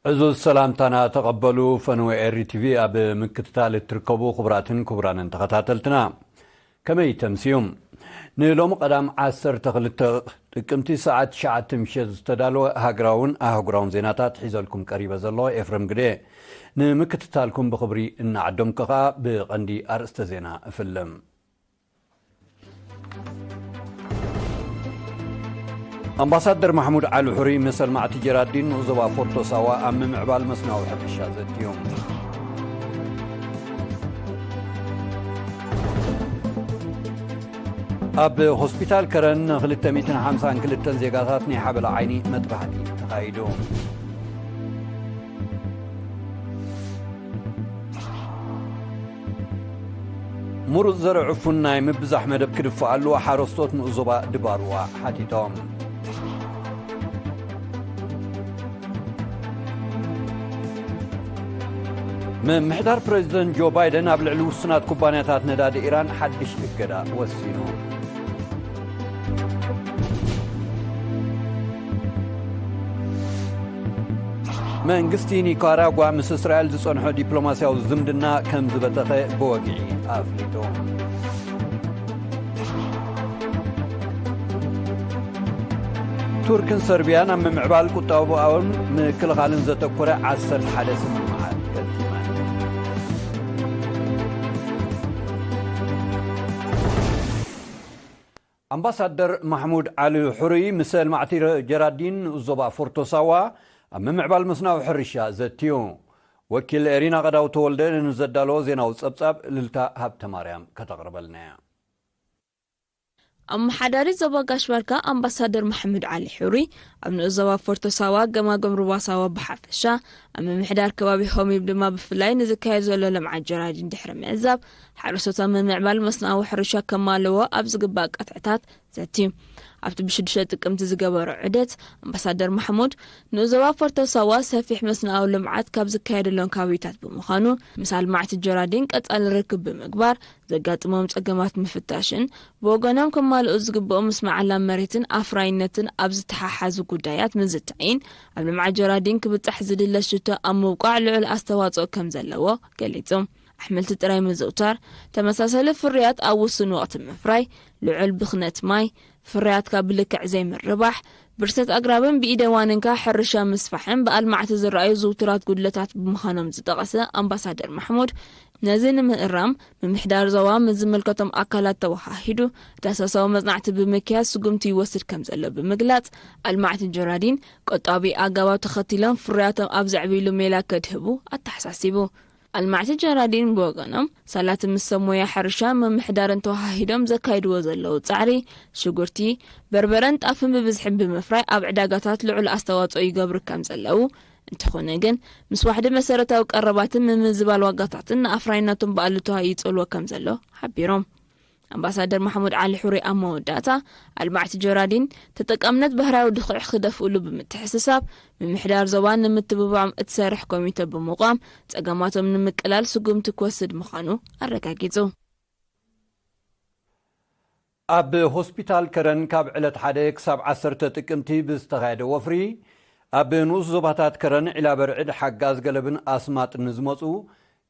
ዕዙዝ ሰላምታና ተቐበሉ። ፈንወ ኤሪ ቲቪ ኣብ ምክትታል እትርከቡ ክቡራትን ክቡራንን ተኸታተልትና፣ ከመይ ተምስዩም? ንሎሚ ቀዳም ዓሰርተ ክልተ ጥቅምቲ ሰዓት ትሽዓተ ምሸት ዝተዳለወ ሃገራውን ኣህጉራውን ዜናታት ሒዘልኩም ቀሪበ ዘሎ ኤፍረም ግደ። ንምክትታልኩም ብኽብሪ እናዓደምኩ ኸኣ ብቐንዲ ኣርእስተ ዜና እፍልም። ኣምባሳደር ማሕሙድ ዓሊ ሑሪ ምስ ኣልማዕቲ ጀራዲን ንኡስ ዞባ ፎርቶ ሳዋ ኣብ ምምዕባል መስናዊ ሕርሻ ዘትዮም። ኣብ ሆስፒታል ከረን ን ክልተ ሚእትን ሓምሳን ክልተን ዜጋታት ናይ ሓበላ ዓይኒ መጥባሕቲ ተኻይዱ። ምሩፅ ዘርእ ዕፉን ናይ ምብዛሕ መደብ ክድፍኣሉ ሓረስቶት ንኡስ ዞባ ድባርዋ ሓቲቶም። ምምሕዳር ፕሬዚደንት ጆ ባይደን ኣብ ልዕሊ ውሱናት ኩባንያታት ነዳዲ ኢራን ሓድሽ እገዳ ወሲኑ። መንግስቲ ኒካራጓ ምስ እስራኤል ዝጸንሖ ዲፕሎማስያዊ ዝምድና ከም ዝበተኸ ብወግዒ ኣፍሊጡ። ቱርክን ሰርቢያን ኣብ ምምዕባል ቁጠባውን ምክልኻልን ዘተኮረ ዓሰርተ ሓደ ስምምዓት ፈጺመን። ኣምባሳደር ማሕሙድ ዓሊ ሑሪ ምስ ኣልማዕቲ ጀራዲን ንኡስ ዞባ ፎርቶ ሳዋ ኣብ ምምዕባል መስናዊ ሕርሻ ዘትዩ። ወኪል ኤሪና ቀዳው ተወልደ ንዘዳለዎ ዜናዊ ጸብጻብ ልልታ ሃብተ ማርያም ከተቕርበልና እያ። ኣመሓዳሪ ዞባ ጋሽ ባርካ ኣምባሳደር ማሕሙድ ዓሊ ሑሪ ኣብ ንኡስ ዞባ ፎርቶ ሳዋ፣ ገማግም ሩባ ሳዋ ብሓፈሻ፣ ኣብ ምምሕዳር ከባቢ ሆሚብ ድማ ብፍላይ ንዝካየድ ዘሎ ልምዓት ጀራዲን ድሕሪ ምዕዛብ፣ ሓረስቶት ኣብ ምምዕባል መስናዊ ሕርሻ ከማልዎ ኣብ ዝግባእ ቀጥዕታት ዘትዩ። ኣብቲ ብሽዱሽተ ጥቅምቲ ዝገበሮ ዑደት ኣምባሳደር ማሕሙድ ንኡስ ዞባ ፎርቶ ሳዋ ሰፊሕ መስናዊ ልምዓት ካብ ዝካየደሎም ከባቢታት ብምዃኑ ምስ ኣልማዕቲ ጀራዲን ቀጻሊ ርክብ ብምግባር ዘጋጥሞም ጸገማት ምፍታሽን ብወገኖም ክማልኡ ዝግብኦም ምስ መዓላ መሬትን ኣፍራይነትን ኣብ ዝተሓሓዙ ጉዳያት ምዝታይን ኣብ ልምዓት ጀራዲን ክብጻሕ ዝድለ ሽቶ ኣብ ምብቋዕ ልዑል ኣስተዋጽኦ ከም ዘለዎ ገሊጹ። ኣሕምልቲ ጥራይ ምዝውታር፣ ተመሳሳሊ ፍርያት ኣብ ውሱን ወቕቲ ምፍራይ፣ ልዑል ብኽነት ማይ፣ ፍርያትካ ብልክዕ ዘይምርባሕ፣ ብርሰት ኣግራብን ብኢደ ዋኒንካ ሕርሻ ምስፋሕን ብኣልማዕቲ ዝረኣዩ ዝውቱራት ጉድለታት ብምዃኖም ዝጠቐሰ ኣምባሳደር ማሕሙድ፣ ነዚ ንምእራም ምምሕዳር ዞባ ምስ ዝምልከቶም ኣካላት ተወሃሂዱ ዳሳሳዊ መጽናዕቲ ብምክያድ ስጉምቲ ይወስድ ከም ዘሎ ብምግላጽ፣ ኣልማዕቲ ጀራዲን ቆጣቢ ኣገባብ ተኸቲሎም ፍርያቶም ኣብ ዘዕብይሉ ሜላ ከድህቡ ኣተሓሳሲቡ። ኣልማዕቲ ጀራዲን ብወገኖም፣ ሳላቲ ምስ ሰብ ሞያ ሕርሻ ምምሕዳርን ተወሃሂዶም ዘካይድዎ ዘለዉ ጻዕሪ፣ ሽጉርቲ፣ በርበረን ጣፍን ብብዝሒ ብምፍራይ ኣብ ዕዳጋታት ልዑል ኣስተዋጽኦ ይገብሩ ከም ዘለዉ፣ እንተኾነ ግን ምስ ዋሕዲ መሰረታዊ ቀረባትን ምምዝባል ዋጋታትን ንኣፍራይነቶም ብኣሉታዊ ይጸልዎ ከም ዘሎ ሓቢሮም። ኣምባሳደር ማሕሙድ ዓሊ ሑሪ ኣብ መወዳእታ፣ ኣልማዕቲ ጀራዲን ተጠቃምነት ባህርያዊ ድኹዒ ክደፍእሉ ብምትሕስሳብ፣ ምምሕዳር ዞባ ንምትብባዖም እትሰርሕ ኮሚተ ብምቋም፣ ጸገማቶም ንምቅላል ስጉምቲ ክወስድ ምዃኑ ኣረጋጊጹ። ኣብ ሆስፒታል ከረን ካብ ዕለት ሓደ ክሳብ ዓሰርተ ጥቅምቲ ብዝተኻየደ ወፍሪ፣ ኣብ ንኡስ ዞባታት ከረን፣ ዒላበርዕድ፣ ሓጋዝ ገለብን ኣስማጥ ንዝመጹ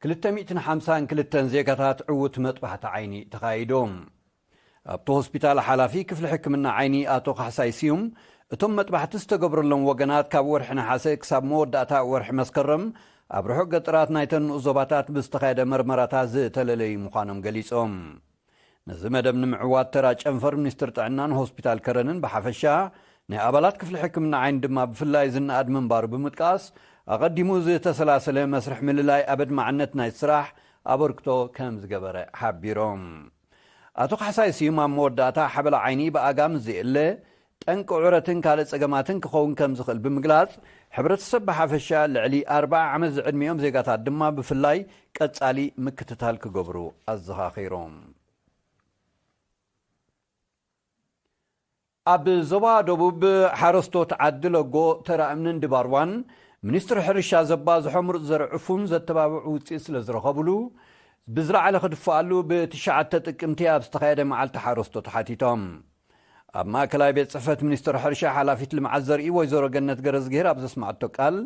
ክልተ ሚእትን ሓምሳን ክልተን ዜጋታት ዕዉት መጥባሕቲ ዓይኒ ተኻይዶም። ኣብቲ ሆስፒታል ሓላፊ ክፍሊ ሕክምና ዓይኒ ኣቶ ካሕሳይ ስዩም፣ እቶም መጥባሕቲ ዝተገብረሎም ወገናት ካብ ወርሒ ነሓሰ ክሳብ መወዳእታ ወርሒ መስከረም ኣብ ርሑቕ ገጠራት ናይተን ንኡስ ዞባታት ብዝተኻየደ መርመራታት ዝተለለዩ ምዃኖም ገሊጾም። ነዚ መደብ ንምዕዋት ተራ ጨንፈር ሚኒስትር ጥዕናን ሆስፒታል ከረንን ብሓፈሻ፣ ናይ ኣባላት ክፍሊ ሕክምና ዓይኒ ድማ ብፍላይ ዝነኣድ ምንባሩ ብምጥቃስ፣ ኣቐዲሙ ዝተሰላሰለ መስርሕ ምልላይ ኣብ ኣድማዕነት ናይ ስራሕ ኣበርክቶ ከም ዝገበረ ሓቢሮም። ኣቶ ካሕሳይ ስዩም ኣብ መወዳእታ ሓበላ ዓይኒ ብኣጋ ምስ ዘየለ፣ ጠንቂ ዑረትን ካልእ ጸገማትን ክኸውን ከም ዝኽእል ብምግላጽ፣ ሕብረተሰብ ብሓፈሻ ልዕሊ ኣርብዓ ዓመት ዝዕድሚኦም ዜጋታት ድማ ብፍላይ ቀጻሊ ምክትታል ክገብሩ ኣዘኻኺሮም። ኣብ ዞባ ደቡብ ሓረስቶት ዓዲ ለጎ፣ ተራ እምንን ድባርዋን ሚኒስትሪ ሕርሻ ዘባዝሖ ምሩፅ ዘርእ ዕፉን ዘተባብዑ ውፅኢት ስለ ዝረኸብሉ ብዝለዓለ ክድፍኣሉ ብትሽዓተ ጥቅምቲ ኣብ ዝተኻየደ መዓልቲ ሓረስቶት ሓቲቶም። ኣብ ማእከላይ ቤት ጽሕፈት ሚኒስትሪ ሕርሻ ሓላፊት ልምዓት ዘርኢ ወይዘሮ ገነት ገረዝግሄር ኣብ ዘስማዕቶ ቃል፣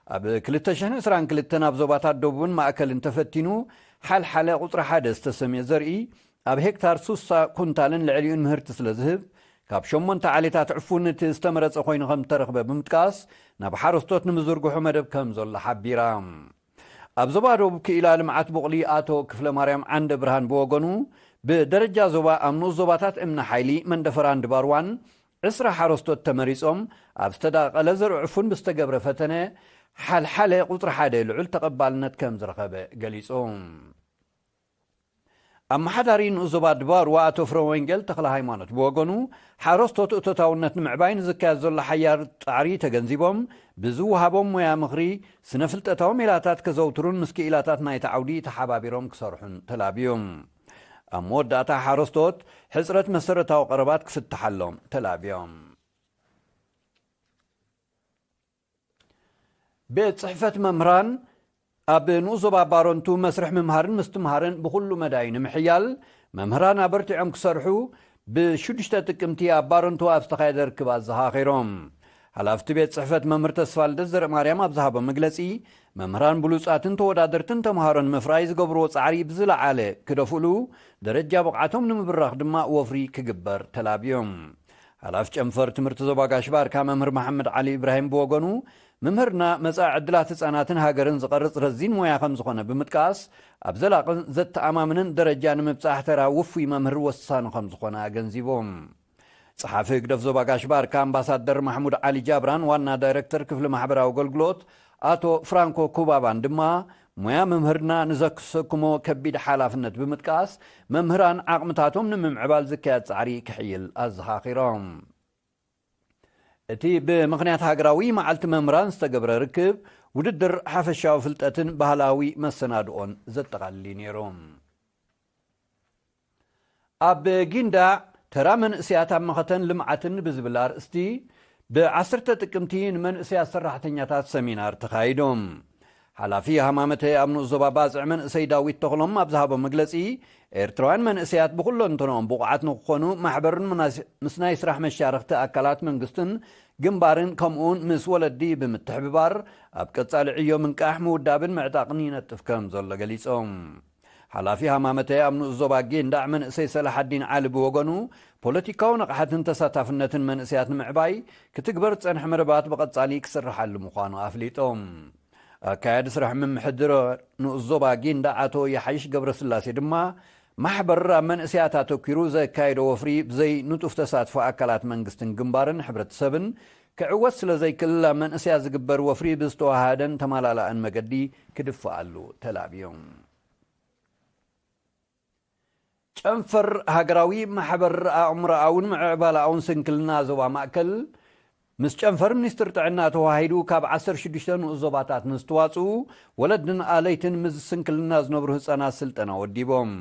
ኣብ ክልተ ሽሕን ዕስራን ክልተን ኣብ ዞባታት ደቡብን ማእከልን ተፈቲኑ ሓልሓለ ቁጽሪ ሓደ ዝተሰምየ ዘርኢ ኣብ ሄክታር ሱሳ ኩንታልን ልዕሊኡን ምህርቲ ስለ ዝህብ፣ ካብ ሸሞንተ ዓሌታት ዕፉን እቲ ዝተመረጸ ኮይኑ ከም ዝተረኽበ ብምጥቃስ፣ ናብ ሓረስቶት ንምዝርግሑ መደብ ከም ዘሎ ሓቢራ። ኣብ ዞባ ደቡብ ክኢላ ልምዓት ቡቕሊ ኣቶ ክፍለ ማርያም ዓንደ ብርሃን ብወገኑ፣ ብደረጃ ዞባ ኣብ ንኡስ ዞባታት እምኒ ሓይሊ፣ መንደፈራን ድባርዋን ዕስራ ሓረስቶት ተመሪጾም ኣብ ዝተዳቐለ ዘርእ ዕፉን ብዝተገብረ ፈተነ ሓልሓለ ቁጽሪ ሓደ ልዑል ተቐባልነት ከም ዝረኸበ ገሊጹ። ኣመሓዳሪ ንኡስ ዞባ ድባርዋ ኣቶ ፍረ ወንጌል ተኽለ ሃይማኖት ብወገኑ፣ ሓረስቶት እቶታውነት ንምዕባይ ንዝካየድ ዘሎ ሓያር ጻዕሪ ተገንዚቦም፣ ብዝወሃቦም ሞያ ምኽሪ፣ ስነ ፍልጠታዊ ሜላታት ከዘውትሩን ምስ ክኢላታት ናይቲ ዓውዲ ተሓባቢሮም ክሰርሑን ተላብዮም። ኣብ መወዳእታ ሓረስቶት ሕጽረት መሰረታዊ ቀረባት ክፍትሓሎም ተላብዮም። ቤት ጽሕፈት መምህራን ኣብ ንኡስ ዞባ ባረንቱ መስርሕ ምምሃርን ምስትምሃርን ብኹሉ መዳይ ንምሕያል መምህራን ኣበርቲዖም ክሰርሑ ብሽዱሽተ ጥቅምቲ ኣብ ባረንቱ ኣብ ዝተኻየደ ርክብ ኣዘኻኺሮም። ሓላፍቲ ቤት ጽሕፈት መምህር ተስፋልደት ዘርእ ማርያም ኣብ ዝሃቦ መግለጺ፣ መምህራን ብሉጻትን ተወዳደርትን ተምሃሮን ምፍራይ ዝገብርዎ ጻዕሪ ብዝለዓለ ክደፍእሉ፣ ደረጃ ብቕዓቶም ንምብራኽ ድማ ወፍሪ ክግበር ተላብዮም። ሓላፊ ጨንፈር ትምህርቲ ዞባ ጋሽ ባርካ መምህር መሓመድ ዓሊ ኢብራሂም ብወገኑ፣ ምምህርና መጻኢ ዕድላት ህጻናትን ሃገርን ዝቐርጽ ረዚን ሞያ ከም ዝኾነ ብምጥቃስ፣ ኣብ ዘላቕን ዘተኣማምንን ደረጃ ንምብጻሕ ተራ ውፉይ መምህር ወሳኒ ከም ዝኾነ ኣገንዚቦም። ጸሓፊ ህግደፍ ዞባ ጋሽ ባርካ ኣምባሳደር ማሕሙድ ዓሊ ጃብራን ዋና ዳይረክተር ክፍሊ ማሕበራዊ ኣገልግሎት ኣቶ ፍራንኮ ኩባባን ድማ፣ ሞያ መምህርና ንዘክሰክሞ ከቢድ ሓላፍነት ብምጥቃስ፣ መምህራን ዓቕምታቶም ንምምዕባል ዝካየድ ጻዕሪ ክሕይል ኣዘኻኺሮም። እቲ ብምኽንያት ሃገራዊ መዓልቲ መምህራን ዝተገብረ ርክብ፣ ውድድር ሓፈሻዊ ፍልጠትን ባህላዊ መሰናድኦን ዘጠቓልል እዩ ነይሩ። ኣብ ጊንዳዕ ተራ መንእሰያት ኣብ መኸተን ልምዓትን ብዝብል ኣርእስቲ፣ ብ10 ጥቅምቲ ንመንእሰያት ሰራሕተኛታት ሰሚናር ተኻይዶም። ሓላፊ ሃማመተ ኣብ ንኡስ ዞባ ባጽዕ መንእሰይ ዳዊት ተኽሎም ኣብ ዝሃቦ መግለጺ፣ ኤርትራውያን መንእሰያት ብኹለንተንኦም ብቑዓት ንክኾኑ ማሕበርን ምናስ-፣ ምስ ናይ ስራሕ መሻርኽቲ ኣካላት መንግስትን ግንባርን ከምኡውን ምስ ወለዲ ብምትሕብባር ኣብ ቀጻሊ ዕዮ ምንቃሕ ምውዳብን ምዕጣቕን ይነጥፍ ከም ዘሎ ገሊጾም። ሓላፊ ሃማመተ ኣብ ንኡስ ዞባ ጊንዳዕ መንእሰይ ሰላሓዲን ዓሊ ብወገኑ፣ ፖለቲካዊ ንቕሓትን ተሳታፍነትን መንእሰያት ንምዕባይ ክትግበር ዝጸንሐ መደባት ብቐጻሊ ክስርሓሉ ምዃኑ ኣፍሊጦም። ኣካያዲ ስራሕ ምምሕድር ንኡስ ዞባ ጊንዳዕ ኣቶ የሓይሽ ገብረስላሴ ድማ፣ ማሕበር ኣብ መንእሰያት ኣተኲሩ ዘካየዶ ወፍሪ ብዘይ ንጡፍ ተሳትፎ ኣካላት መንግስትን ግንባርን ሕብረተሰብን ክዕወት ስለ ዘይክእል፣ ኣብ መንእሰያት ዝግበር ወፍሪ ብዝተዋሃደን ተማላላእን መገዲ ክድፍኣሉ ተላብዮም። ጨንፈር ሃገራዊ ማሕበር ኣእምሮኣውን ምዕባለኣውን ስንክልና ዞባ ማእከል፣ ምስ ጨንፈር ሚኒስትር ጥዕና ተዋሂዱ ካብ ዓሰርተ ሽዱሽተ ንኡስ ዞባታት ንዝተዋጽኡ ወለድን ኣለይትን ምስ ስንክልና ዝነብሩ ህጻናት ስልጠና ወዲቦም።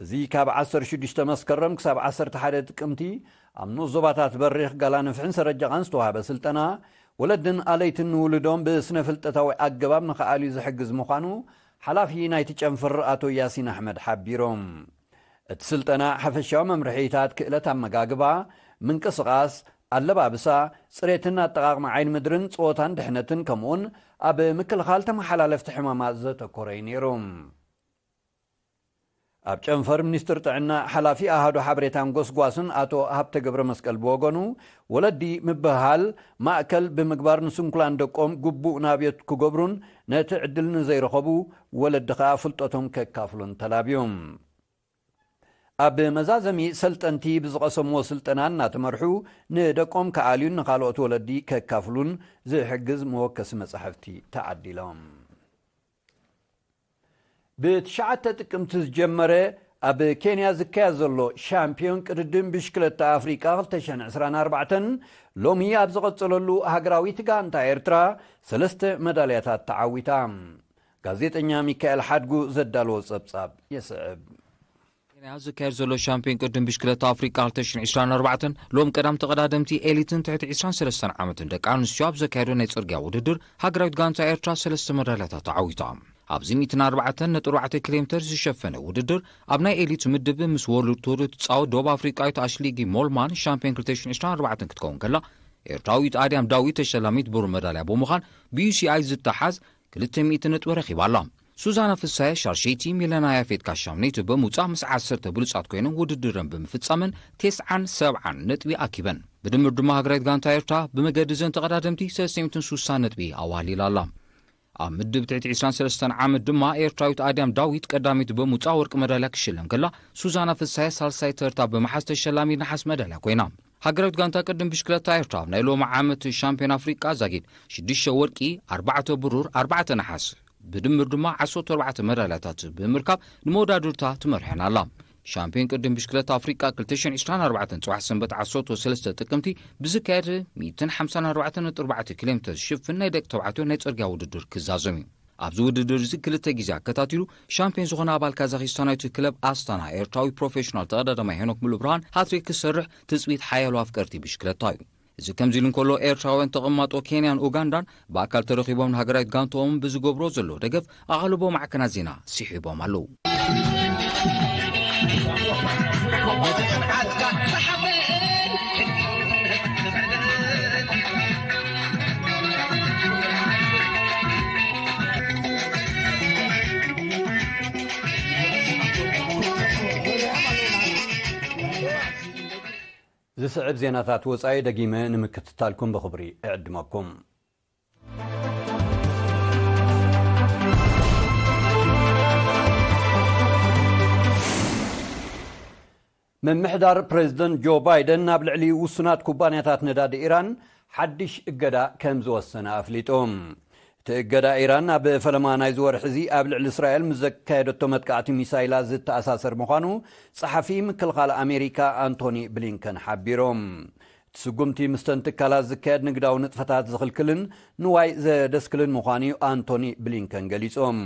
እዚ ካብ ዓሰርተ ሽዱሽተ መስከረም ክሳብ ዓሰርተ ሓደ ጥቅምቲ ኣብ ንኡስ ዞባታት በሪኽ፣ ጋላ፣ ንፍሕን ሰረጃቓን ዝተዋህበ ስልጠና፣ ወለድን ኣለይትን ንውሉዶም ብስነ ፍልጠታዊ ኣገባብ ንኽኣልዩ ዝሕግዝ ምዃኑ ሓላፊ ናይቲ ጨንፈር ኣቶ ያሲን ኣሕመድ ሓቢሮም። እቲ ስልጠና ሓፈሻዊ መምርሒታት ክእለት ኣመጋግባ፣ ምንቅስቓስ፣ ኣለባብሳ፣ ጽሬትን ኣጠቓቕማ ዓይኒ ምድርን ጾታን ድሕነትን ከምኡውን ኣብ ምክልኻል ተመሓላለፍቲ ሕማማት ዘተኮረ እዩ ነይሩ። ኣብ ጨንፈር ሚኒስትር ጥዕና ሓላፊ ኣሃዱ ሓበሬታን ጎስጓስን ኣቶ ሃብተ ገብረ መስቀል ብወገኑ፣ ወለዲ ምብህሃል ማእከል ብምግባር ንስንኩላን ደቆም ግቡእ ናብዮት ክገብሩን ነቲ ዕድል ንዘይረኸቡ ወለዲ ከኣ ፍልጠቶም ከካፍሉን ተላብዮም። ኣብ መዛዘሚ ሰልጠንቲ ብዝቐሰምዎ ስልጠና እናተመርሑ ንደቆም ክኣልዩን ንኻልኦት ወለዲ ከካፍሉን ዝሕግዝ መወከሲ መጻሕፍቲ ተዓዲሎም። ብትሽዓተ ጥቅምቲ ዝጀመረ ኣብ ኬንያ ዝካየድ ዘሎ ሻምፒዮን ቅድድም ብሽክለታ ኣፍሪቃ ክልተ ሽሕን ዕስራን ኣርባዕተን ሎሚ ኣብ ዝቐጸለሉ ሃገራዊት ጋንታ ኤርትራ ሰለስተ መዳልያታት ተዓዊታ። ጋዜጠኛ ሚካኤል ሓድጉ ዘዳለዎ ጸብጻብ የስዕብ። ኬንያ ዝካየድ ዘሎ ሻምፒዮን ቅድድም ብሽክለታ ኣፍሪቃ ክልተ ሽሕን ዕስራን ኣርባዕተን ሎም ቀዳም ተቐዳደምቲ ኤሊትን ትሕቲ ዕስራን ሰለስተን ዓመትን ደቂ ኣንስትዮ ኣብ ዘካየዶ ናይ ጽርግያ ውድድር ሃገራዊት ጋንታ ኤርትራ ሰለስተ መዳልያታት ተዓዊታ። ኣብዚ ሚእትን ኣርባዕተን ነጥቢ ኣርባዕተ ኪሎ ሜተር ዝሸፈነ ውድድር ኣብ ናይ ኤሊት ምድብ ምስ ወርልድ ቱር ትጻወት ደቡብ ኣፍሪቃዊት ኣሽሊጊ ሞልማን ሻምፒዮን ክልተ ሽሕን ዕስራን ኣርባዕተን ክትከውን ከላ፣ ኤርትራዊት ኣድያም ዳዊት ተሸላሚት ብሩር መዳልያ ብምዃን ብዩ ሲ ኣይ ዝተሓዝ ክልተ ሚእቲ ነጥቢ ረኺባ ኣላ። ሱዛና ፍሳየ ሻርሸይቲ፣ ሚለና ያፌት ካሻምነይቱ ብምውጻእ ምስ ዓሰርተ ብሉጻት ኮይነን ውድድረን ብምፍጻመን ተስዓን ሰብዓን ነጥቢ ኣኪበን። ብድምር ድማ ሃገራዊት ጋንታ ኤርትራ ብመገዲ እዘን ተቐዳደምቲ ሰለስተ ሚእትን ሱሳን ነጥቢ ኣዋህሊላ ኣላ። ኣብ ምድብ ትሕቲ ዕስራን ሰለስተን ዓመት ድማ ኤርትራዊት ኣድያም ዳዊት ቀዳሚት ብምውጻእ ወርቂ መዳልያ ክሽለም ከላ፣ ሱዛና ፍሳየ ሳልሳይ ተርታ ብምሓዝ ተሸላሚ ነሓስ መዳልያ ኮይና። ሃገራዊት ጋንታ ቅድም ብሽክለታ ኤርትራ ኣብ ናይ ሎሚ ዓመት ሻምፒዮን ኣፍሪቃ ዛጊድ ሽዱሽተ ወርቂ፣ ኣርባዕተ ብሩር፣ ኣርባዕተ ነሓስ ብድምር ድማ ዓሰርተ ኣርባዕተ መዳልያታት ብምርካብ ንመወዳድርታ ትመርሐን ኣላ። ሻምፒዮን ቅድም ብሽክለታ ኣፍሪቃ ክልተ ሽሕን ዕስራን ኣርባዕተን ጽባሕ ሰንበት ዓሰርተ ሰለስተ ጥቅምቲ ብዝካየድ ሚእትን ሓምሳን ኣርባዕተን ነጥቢ ኣርባዕተ ኪሎ ሜትር ዝሽፍን ናይ ደቂ ተባዕትዮ ናይ ጽርግያ ውድድር ክዛዘም እዩ። ኣብዚ ውድድር እዚ ክልተ ግዜ ኣከታቲሉ ሻምፒዮን ዝኾነ ኣባል ካዛኺስታናዊት ክለብ ኣስታና ኤርትራዊ ፕሮፌሽናል ተቐዳዳማይ ሄኖክ ሙሉብርሃን ሃትሪክ ክሰርሕ ትጽቢት ሓያሎ ኣፍቀርቲ ብሽክለታ እዩ። እዚ ከምዚ ኢሉ እንከሎ፣ ኤርትራውያን ተቐማጦ ኬንያን ኡጋንዳን ብኣካል ተረኺቦም ንሃገራዊት ጋንታኦም ብዝገብሮ ዘሎ ደገፍ ኣቓልቦ ማዕከናት ዜና ስሒቦም ኣለዉ። ዝስዕብ ዜናታት ወጻኢ ደጊመ ንምክትታልኩም ብኽብሪ እዕድመኩም። ምምሕዳር ፕሬዝደንት ጆ ባይደን ናብ ልዕሊ ውሱናት ኩባንያታት ነዳዲ ኢራን ሓድሽ እገዳ ከም ዝወሰነ ኣፍሊጡ። እቲ እገዳ፣ ኢራን ኣብ ፈለማ ናይዚ ወርሒ እዚ ኣብ ልዕሊ እስራኤል ምስ ዘካየደቶ መጥቃዕቲ ሚሳይላት ዝተኣሳሰር ምዃኑ ጸሓፊ ምክልኻል ኣሜሪካ ኣንቶኒ ብሊንከን ሓቢሮም። እቲ ስጉምቲ ምስተን ትካላት ዝካየድ ንግዳዊ ንጥፈታት ዝኽልክልን ንዋይ ዘደስክልን ምዃኑ እዩ ኣንቶኒ ብሊንከን ገሊጾም።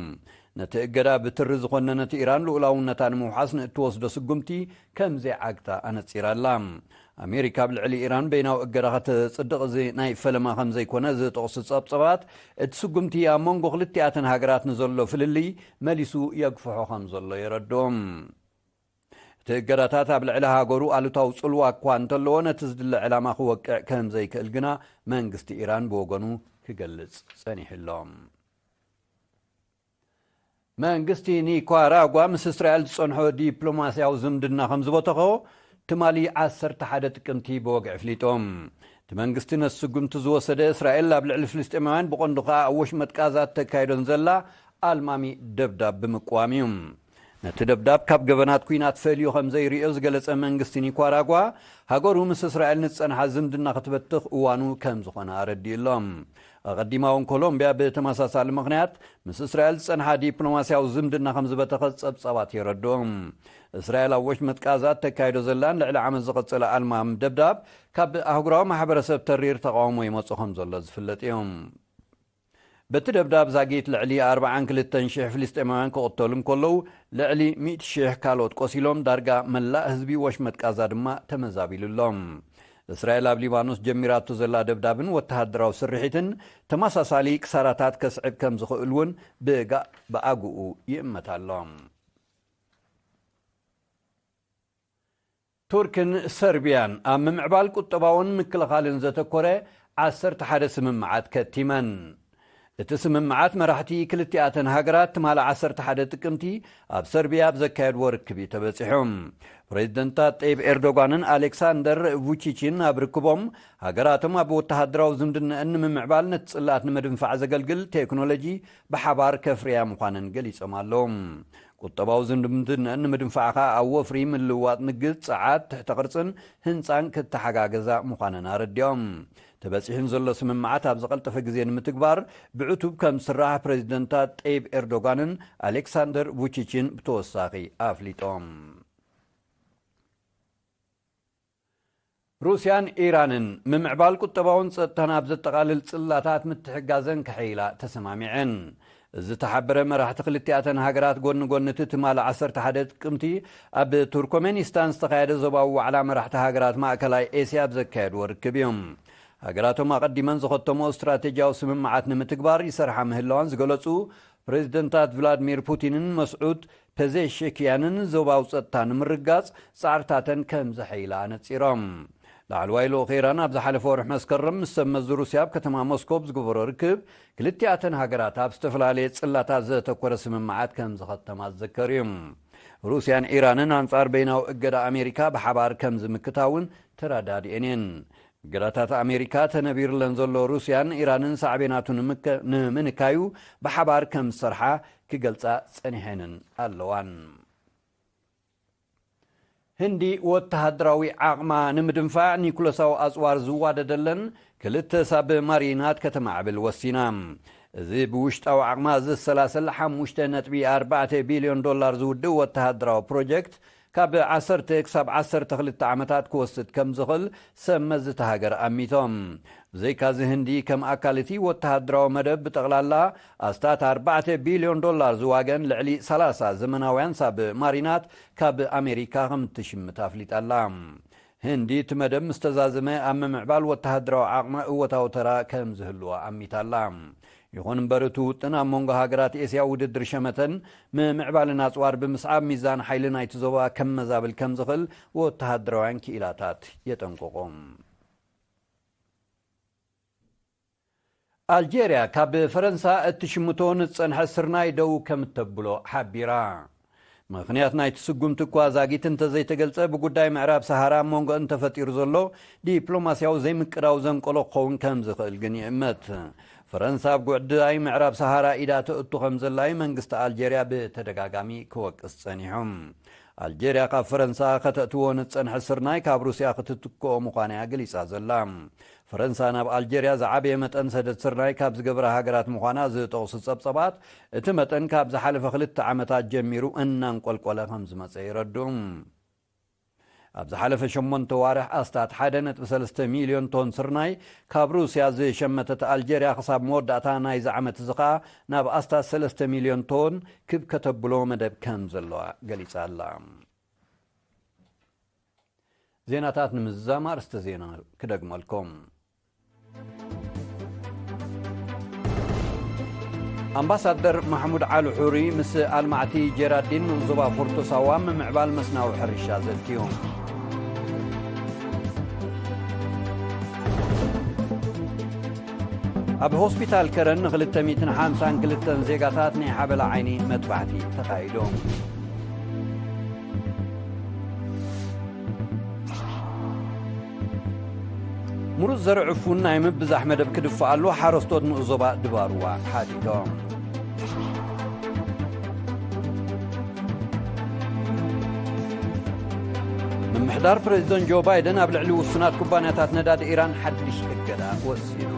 ነቲ እገዳ ብትሪ ዝኾነነት ኢራን ልኡላውነታ ንምውሓስ ንእትወስዶ ስጉምቲ ከም ዘይዓግታ ኣነጺራ ኣላ። ኣሜሪካ ኣብ ልዕሊ ኢራን በይናዊ እገዳ ከተጽድቕ እዚ ናይ ፈለማ ከም ዘይኮነ ዝጠቕሱ ጸብጸባት፣ እቲ ስጉምቲ ኣብ መንጎ ክልቲኣተን ሃገራት ንዘሎ ፍልልይ መሊሱ የግፍሖ ከም ዘሎ የረድኦም። እቲ እገዳታት ኣብ ልዕሊ ሃገሩ ኣሉታዊ ጽልዋ እኳ እንተለዎ፣ ነቲ ዝድለ ዕላማ ክወቅዕ ከም ዘይክእል ግና መንግስቲ ኢራን ብወገኑ ክገልጽ ጸኒሑ ኣሎ። መንግስቲ ኒካራጓ ምስ እስራኤል ዝጸንሖ ዲፕሎማስያዊ ዝምድና ከም ዝበተኾ ትማሊ ዓሰርተ ሓደ ጥቅምቲ ብወግዒ ኣፍሊጦም። እቲ መንግስቲ ነቲ ስጉምቲ ዝወሰደ፣ እስራኤል ኣብ ልዕሊ ፍልስጤማውያን፣ ብቐንዱ ከኣ ኣብ ወሽመጥ ቃዛ እተካይዶን ዘላ ኣልማሚ ደብዳብ ብምቅዋም እዩ። ነቲ ደብዳብ ካብ ገበናት ኲናት ፈልዩ ከም ዘይርእዮ ዝገለጸ መንግስቲ ኒካራጓ፣ ሃገሩ ምስ እስራኤል ንዝጸንሓ ዝምድና ክትበትኽ እዋኑ ከም ዝኾነ ኣረዲኡ ኣሎ። ኣቐዲማ እውን ኮሎምብያ ብተመሳሳሊ ምኽንያት ምስ እስራኤል ዝጸንሓ ዲፕሎማስያዊ ዝምድና ከም ዝበተኸት ጸብጻባት የረድኡ። እስራኤል ኣብ ወሽመጥ ቃዛ እተካይዶ ዘላን ልዕሊ ዓመት ዝቐጸለ ኣልማሚ ደብዳብ፣ ካብ ኣህጉራዊ ማሕበረሰብ ተሪር ተቓውሞ ይመጹ ከም ዘሎ ዝፍለጥ እዩ። በቲ ደብዳብ ዛጊት ልዕሊ ኣርብዓን ክልተን ሽሕ ፍልስጤማውያን ክቕተሉ እንከለዉ፣ ልዕሊ ሚእቲ ሽሕ ካልኦት ቆሲሎም፣ ዳርጋ መላእ ህዝቢ ወሽመጥ ቃዛ ድማ ተመዛቢሉ ኣሎ። እስራኤል ኣብ ሊባኖስ ጀሚራቶ ዘላ ደብዳብን ወተሃደራዊ ስርሒትን ተመሳሳሊ ክሳራታት ከስዕብ ከም ዝኽእል እውን ብጋ-፣ ብኣግኡ ይእመት ኣሎ። ቱርክን ሰርቢያን ኣብ ምምዕባል ቁጠባውን ምክልኻልን ዘተኮረ ዓሰርተ ሓደ ስምምዓት ከቲመን። እቲ ስምምዓት መራሕቲ ክልቲኣተን ሃገራት ትማሊ ዓሰርተ ሓደ ጥቅምቲ ኣብ ሰርቢያ ኣብ ዘካየድዎ ርክብ እዩ ተበጺሑ። ፕሬዚደንታት ጠይብ ኤርዶጋንን ኣሌክሳንደር vučićን ኣብ ርክቦም፣ ሃገራቶም ኣብ ወተሃደራዊ ዝምድነአን ንምምዕባል ነቲ ጽላት ንምድንፋዕ ዘገልግል ቴክኖሎጂ ብሓባር ከፍርያ ምዃነን ገሊጾም ኣለዉ። ቁጠባዊ ዝምድነአን ንምድንፋዕ ከኣ ኣብ ወፍሪ፣ ምልውዋጥ ንግድ፣ ጸዓት፣ ትሕተ ቅርጽን ህንጻን ክተሓጋገዛ ምዃነን ኣረዲኦም። ተበጺሑ ንዘሎ ስምምዓት ኣብ ዝቐልጠፈ ግዜ ንምትግባር ብዕቱብ ከም ዝስራሕ ፕሬዚደንታት ጠይብ ኤርዶጋንን ኣሌክሳንደር ቡቺችን ብተወሳኺ ኣፍሊጦም። ሩስያን ኢራንን ምምዕባል ቁጠባውን ጸጥታን ኣብ ዘጠቓልል ጽላታት ምትሕጋዘን ከሐይላ ተሰማሚዐን። እዚ ዝተሓበረ፣ መራሕቲ ክልቲኣተን ሃገራት ጎኒ ጎኒ እቲ ትማሊ ዓሰርተ ሓደ ጥቅምቲ ኣብ ቱርኮሜኒስታን ዝተኻየደ ዞባዊ ዋዕላ መራሕቲ ሃገራት ማእከላይ ኤስያ ኣብ ዘካየድዎ ርክብ እዩ። ሃገራቶም ኣቐዲመን ዝኸተምኦ ስትራቴጂያዊ ስምምዓት ንምትግባር ይሰርሓ ምህላዋን ዝገለጹ ፕሬዚደንታት ቭላድሚር ፑቲንን መስዑድ ፐዜሽኪያንን ዞባዊ ጸጥታ ንምርጋጽ ጻዕርታተን ከም ዘሐይላ ኣነጺሮም። ላዕለዋይ ልኡኽ ኢራን ኣብ ዝሓለፈ ወርሒ መስከረም ምስ ሰብ መዚ ሩስያ ኣብ ከተማ ሞስኮ ብዝገበሮ ርክብ፣ ክልቲኣተን ሃገራት ኣብ ዝተፈላለየ ጽላታት ዘተኮረ ስምምዓት ከም ዝኸተማ ዝዝከር እዩ። ሩስያን ኢራንን ኣንጻር በይናዊ እገዳ ኣሜሪካ ብሓባር ከም ዝምክታ እውን ተረዳዲኤን እየን። እገዳታት ኣሜሪካ ተነቢርለን ዘሎ ሩስያን ኢራንን ሳዕቤናቱ ንምከ-፣ ንምንካዩ ብሓባር ከም ዝሰርሓ ክገልጻ ጸኒሐንን ኣለዋን። ህንዲ ወተሃደራዊ ዓቕማ ንምድንፋዕ ኒኩለሳዊ ኣጽዋር ዝዋደደለን ክልተ ሳብ ማሪናት ከተማዕብል ወሲና። እዚ ብውሽጣዊ ዓቕማ ዝሰላሰል ሓሙሽተ ነጥቢ ኣርባዕተ ቢልዮን ዶላር ዝውድእ ወተሃደራዊ ፕሮጀክት ካብ ዓሰርተ ክሳብ ዓሰርተ ክልተ ዓመታት ክወስድ ከም ዝኽእል ሰብ መዚ እታ ሃገር ኣሚቶም። ብዘይካዚ ህንዲ ከም ኣካል እቲ ወተሃደራዊ መደብ ብጠቕላላ ኣስታት ኣርባዕተ ቢልዮን ዶላር ዝዋገን ልዕሊ ሰላሳ ዘመናውያን ሳብ ማሪናት ካብ ኣሜሪካ ከም እትሽምት ኣፍሊጣ ኣላ። ህንዲ እቲ መደብ ምስ ተዛዘመ ኣብ ምምዕባል ወተሃደራዊ ዓቕማ እወታዊ ተራ ከም ዝህልዋ ኣሚታ ኣላ። ይኹን እምበር እቲ ውጥን ኣብ መንጎ ሃገራት ኤስያ ውድድር ሸመተን ምምዕባልን ኣጽዋር ብምስዓብ ሚዛን ሓይሊ ናይቲ ዞባ ከመዛብል ከም ዝኽእል ወተሃደራውያን ክኢላታት የጠንቅቑ። ኣልጀርያ ካብ ፈረንሳ እትሽምቶ ንዝጸንሐ ስርናይ ደው ከም እተብሎ ሓቢራ። ምኽንያት ናይቲ ስጉምቲ እኳ ዛጊት እንተዘይተገልጸ፣ ብጉዳይ ምዕራብ ሰሃራ ኣብ መንጎ እንተፈጢሩ ዘሎ ዲፕሎማስያዊ ዘይምቅዳው ዘንቀሎ ክኸውን ከም ዝኽእል ግን ይእመት። ፈረንሳ ኣብ ጉዳይ ምዕራብ ሰሃራ ኢዳ ተእቱ ከም ዘላ እዩ መንግስቲ ኣልጀርያ ብተደጋጋሚ ክወቅስ ጸኒሑ። ኣልጀርያ ካብ ፈረንሳ ከተእትዎ ንዝጸንሐ ስርናይ ካብ ሩስያ ክትትክኦ ምዃና እያ ገሊጻ ዘላ። ፈረንሳ ናብ ኣልጀርያ ዝዓበየ መጠን ሰደድ ስርናይ ካብ ዝገብራ ሃገራት ምዃና ዝጠቕሱ ጸብጸባት፣ እቲ መጠን ካብ ዝሓለፈ ክልተ ዓመታት ጀሚሩ እናንቆልቆለ ከም ዝመጸ የረድኡ። ኣብ ዝሓለፈ ሸሞንተ ዋርሕ ኣስታት ሓደ ነጥቢ ሰለስተ ሚልዮን ቶን ስርናይ ካብ ሩስያ ዝሸመተት ኣልጀርያ፣ ክሳብ መወዳእታ ናይዚ ዓመት እዚ ኸኣ ናብ ኣስታት ሰለስተ ሚልዮን ቶን ክብ ከተብሎ መደብ ከም ዘለዋ ገሊጻ ኣላ። ዜናታት ንምዝዛም ኣርእስተ ዜና ክደግመልኩም። ኣምባሳደር ማሕሙድ ዓሊ ሑሪ ምስ ኣልማዕቲ ጀራዲን ንኡስ ዞባ ፎርቶ ሳዋ ምምዕባል መስናዊ ሕርሻ ዘትዩ። ኣብ ሆስፒታል ከረን ንክልተ ሚእትን ሓምሳን ክልተን ዜጋታት ናይ ሓበላ ዓይኒ መጥባሕቲ ተኻይዱ። ምሩፅ ዘርዒ ፉን ናይ ምብዛሕ መደብ ክድፋኣሉ ሓረስቶት ንኡስ ዞባ ድባርዋ ሓቲቶም። ምምሕዳር ፕሬዚደንት ጆ ባይደን ኣብ ልዕሊ ውሱናት ኩባንያታት ነዳዲ ኢራን ሓድሽ እገዳ ወሲኑ።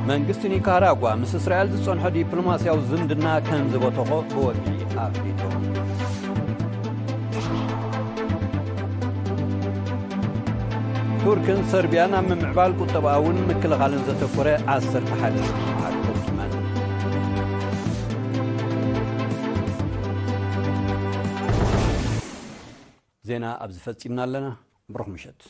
መንግስቲ ኒካራጓ ምስ እስራኤል ዝጸንሖ ዲፕሎማስያዊ ዝምድና ከም ዝበተኾ ብወግዒ ኣፍሊጡ። ቱርክን ሰርቢያን ኣብ ምምዕባል ቁጠባኣውን ምክልኻልን ዘተኮረ ዓሰርተ ሓደ ስምምዓት ፈጺመን። ዜና ኣብዚ ፈጺምና ኣለና። ብሩኽ ምሸት።